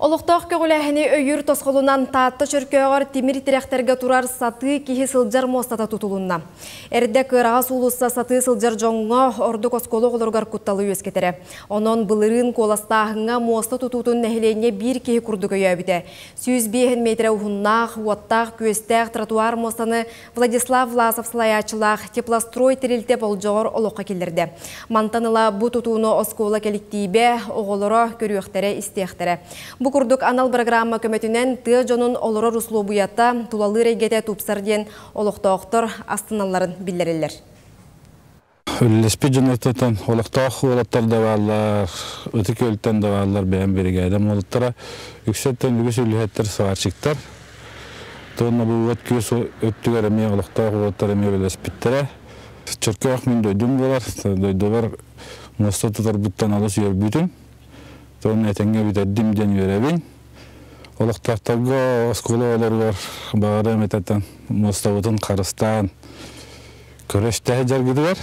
Олохтоох көҕүлээһини өйүүр тосхолунан Таатта Чөркөөҕөр тимир тирэхтэргэ турар сатыы киһи сылдьар муостата тутулунна. Эрдэ кыараҕас уулусса сатыы сылдьар дьоҥҥо, ордук оскуола оҕолоругар кутталы үөскэтэрэ. Онон былырыын куоластааһыҥҥа муоста тутуутун нэһилиэнньэ биир киһи курдук өйөөбүтэ. 105 миэтэрэ уһуннаах, уоттаах-күөстээх тротуар муостаны Владислав Власов салайааччылаах Теплострой тэрилтэ болдьоҕор олоххо киллэрдэ. Мантан ыла бу тутууну оскуола кэлэктиибэ, оҕолоро көрүөхтэрэ-истиэхтэрэ. Бу курдук анал бырагыраамма көмөтүнэн тыа дьонун олорор услуобуйата, тулалыыр эйгэтэ тупсар диэн олохтоохтор астыналларын биллэрэллэр. Үлэлэспит дьоннортон олохтоох уолаттар да бааллар, Ытык Күөлтэн да бааллар, бэйэм биригээдэм уолаттара. Үксэттэн үгүс үлэһиттэр сварщиктар. Туонна бу уот күөс өттүгэр эмиэ олохтоох уолаттар эмиэ үлэлэспиттэрэ. Чөркөөх мин дойдум буолар. Дойдубар муоста тутарбыттан олус үөрбүтүм. Туонна этэҥҥэ бүтэрдим диэн үөрэбин. Олохтоохторго оскуола оҕолоругар баҕарыам этэтэн муостабытын харыстаан көрө-истэ сылдьаргытыгар.